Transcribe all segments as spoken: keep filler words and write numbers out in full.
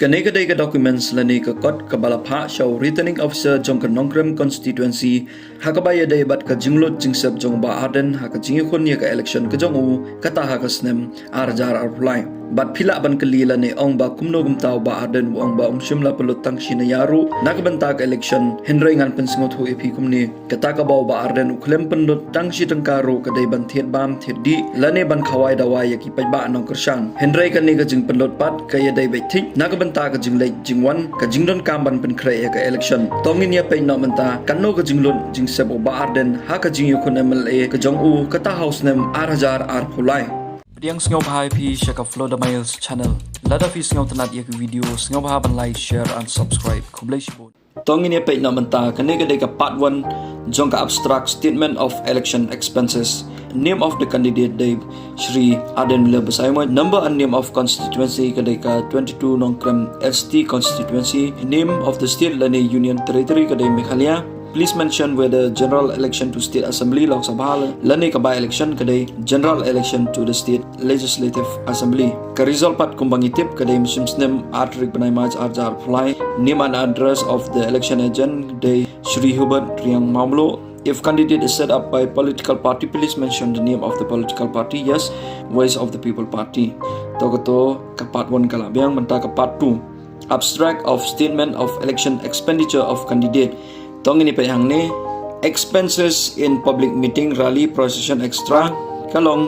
Kane ka dei ka documents lane ka kot kaba la phah sha u Returning Officer jong ka Nongkrem Constituency ha kaba ïadei bad ka jinglut jingsep jong u Bah Ardent ha ka jingïakhun ïa ka election ka jong u kata ha ka snem ar hajar arphew lai. Bad phi lah ban kylli lane ong ba kumno kumta u Bah Ardent u ong ba um shym la pynlut tang shi naïa ruh na ka bynta ka election, hynrei ngan pynsngewthuh ïa phi kumne. Kata kaba u Bah Ardent u khlem pynlut tang shi tyngka ruh ka dei ban thied bam thied dih lane ban khawai dawai ïa ki paidbah nongkyrshan. Hynrei kane ka jingpynlut pat ka ïadei beit thik na ka bynta ka jingleit jingwan, ka jingdonkam ban pynkhreh ïa ka election. To ngin ïa peit noh mynta katno ka jinglut jingsep u Bah Ardent ha ka jingïakhun M L A ka jong u kata ha u snem ar hajar arphew lai. Pdiang sngewbha ïa phi sha ka Flow the Miles channel. Lada phi sngewtynnat ïa ka video, sngewbha ban like, share and subscribe. Khublei shibun. To ngin ïa peit noh mynta, kane ka dei ka part one jong ka abstract statement of election expenses. Name of the candidate dei Shri Ardent Miller Basaiawmoit. Number and name of constituency ka dei ka twenty-two Nongkrem S T constituency. Name of the state lane union territory ka dei Meghalaya. Please mention whether general election to state assembly, Lok Sabha, lane ka by election ka dei general election to the state legislative assembly. Ka result pat kumba ngi tip ka dei mynshem snem ar tarik bnai March ar hajar arphew lai. Name and address of the election agent dei Shri Hubert Riang Mawmluh. If candidate is set up by political party, please mention the name of the political party. Yes, Voice of the People Party. To kato ka part one ka la biang, mynta ka part two. Abstract of statement of election expenditure of candidate. To ngin ïa peit hangne, expenses in public meeting, rally, procession, et cetera ka long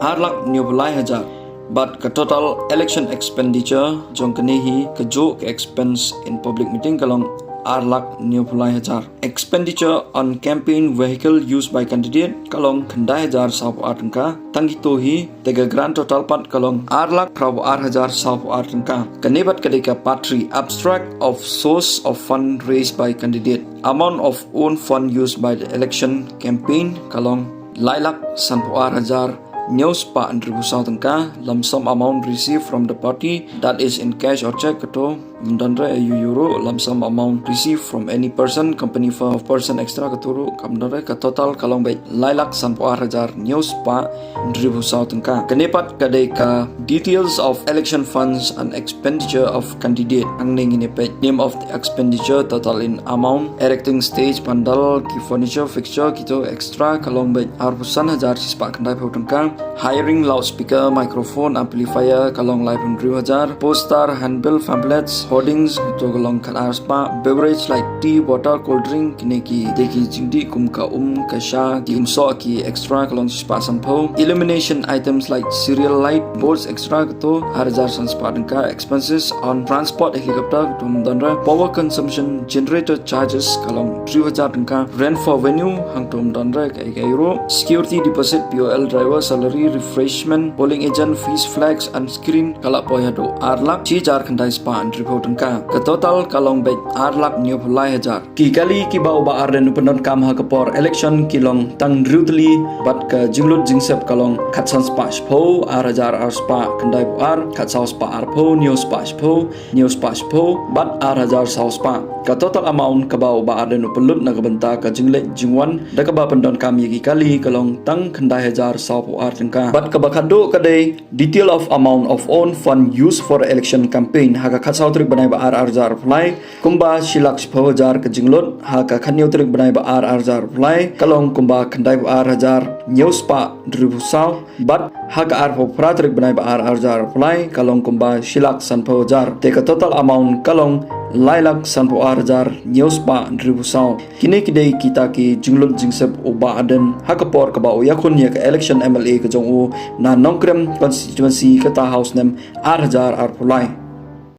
ar lak hynñiewphew lai hajar. Bad ka total election expenditure jong kane hi kajuh ka expense in public meeting ka long ar lak hynñiewphew lai hajar. Expenditure on campaign vehicle used by candidate ka long khyndai hajar sawphew ar tyngka. Tang kito hi, te ka grand total pat ka long ar lak phra phew ar hajar sawphew ar tyngka. Kane pat ka dei ka part three, abstract of source of fund raised by candidate. Amount of own fund used by the election campaign ka long lai lak sanphew ar hajar hynñiew spah hynriewphew saw tyngka. Lump sum amount received from the party, that is in cash or cheque, kato ym don re, ïa u euro. Lump sum amount received from any person, company, firm, person, et cetera, kato ruh kam don re. Ka total ka long beit lai lak sanphew ar hajar hynñiew spah hynriewphew saw tyngka. Kane pat ka dei ka details of election funds and expenditure of candidate. Hangne ngin ïa peit name of the expenditure, total in amount, erecting stage, pandal, ki furniture, fixture, kito extra ka long beit arphew san hajar shispah khyndaiphew tyngka. Hiring loudspeaker, microphone, amplifier ka long laiphew hynriew hajar. Poster, handbill, pamphlets, hoardings, kito ka long khatar spah. Beverage like tea, water, cold drink, kine ki dei ki jingdih kum ka um, ka sha, ki umsoh, ki extra ka long shispah sanphew. Illumination items like serial light, boards, extra kato ar hajar san spah tyngka. Expenses on transport, helicopter, kato ym don re. Power consumption, generator charges ka long hynriew hajar tyngka. Rent for venue, hangto ym don re, kaei kaei ruh. Security deposit, P O L, driver salary, refreshment, polling agent fees, flags and screen, ka la poi haduh ar lak shi hajar khyndai spah hynriewphew tyngka. Ka total ka long beit ar lak hynñiewphew lai hajar. Ki kali kiba u Bah Ardent u pyndonkam ha ka por election ki long tang hynriew tylli, bad ka jinglut jingsep ka long khatsan spah shiphew, ar hajar ar spah khyndaiphew ar, khatsaw spah arphew, hynñiew spah shiphew, hynñiew spah shiphew, bad ar hajar saw spah. Ka total amount kaba u Bah Ardent u pynlut na ka bynta ka jingleit jingwan da kaba pyndonkam ïa ki kali ka long tang khyndai hajar sawphew ar tyngka. Bad kaba khatduh ka dei detail of amount of own fund used for election campaign. Ha ka khatsaw tarik bnai ba ar ar hajar arphew lai, kumba shi lak shiphew hajar ka jinglut. Ha ka khathynñiew tarik bnai ba ar ar hajar arphew lai ka long kumba khyndaiphew ar hajar hynñiew spah hynriewphew saw. Bad ha ka arphew phra tarik bnai ba ar ar hajar arphew lai ka long kumba shi lak sanphew hajar. Te ka total amount ka long lai lak sanphew ar hajar hynñiew spah hynriewphew saw. Kine ki dei kita ki jinglut jingsep u Bah Ardent ha ka por kaba u ïakhun ïa ka election M L A ka jong u na Nongkrem constituency kata ha u snem ar hajar arphew lai.